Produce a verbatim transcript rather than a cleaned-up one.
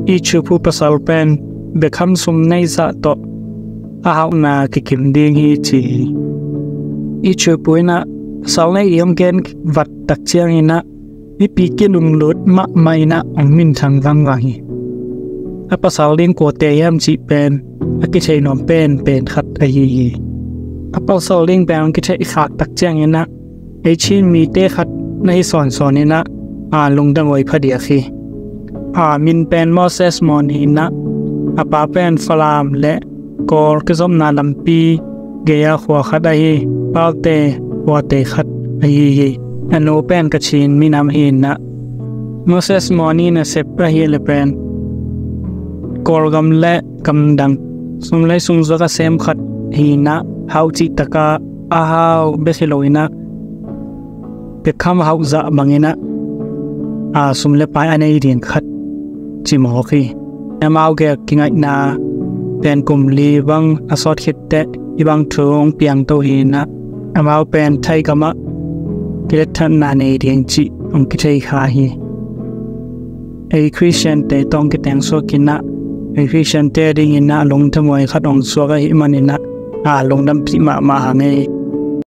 Ichupu pasal pen Beckham sum neizah tawh a hauhna kikim ding hi ci hi. Ichupu in ah pasal nei i hong gen vat tak ciangin ah mipi kilunglut mahmah in ah hong minthang vangvang hi. A pasal ding kuate hiam cih pen a kitheih nuam penpen khat ahi hi. A pasal ding pen hong kitheih khak tak ciangin ah ei Chin mite khat na hi sawnsawn in ah a lungdam huai phadiak hi. A min pen Moses Mawni in ah a pa pen Falam le Kawl kizopna lampi gei-a khua khat ahi Palte khuate khat ahi hi. A nu pen Kachin minam hi in ah Moses Mawni nasep ahi le pen Kawlgam le gamdang sum le sung zuak a sem khat hi in ah hau cih taka a hau bek hi lo in ah Beckham hauh zah bangin ah a sum le pai a nei ding khat ci mawk hi. Amau gel kingaihna pen kum li bang a sawt khit teh hih bang thu hong piang to hi in ah amau pen Thai gam ah kiletthahna nei ding cih hong kithei kha hi. Ei Khristiante tawh hong kiteng suak in ah ei Khristiante dingin ah lungdam huai khat hong suak ahih manin ah a lungdampih mahmah hang ei.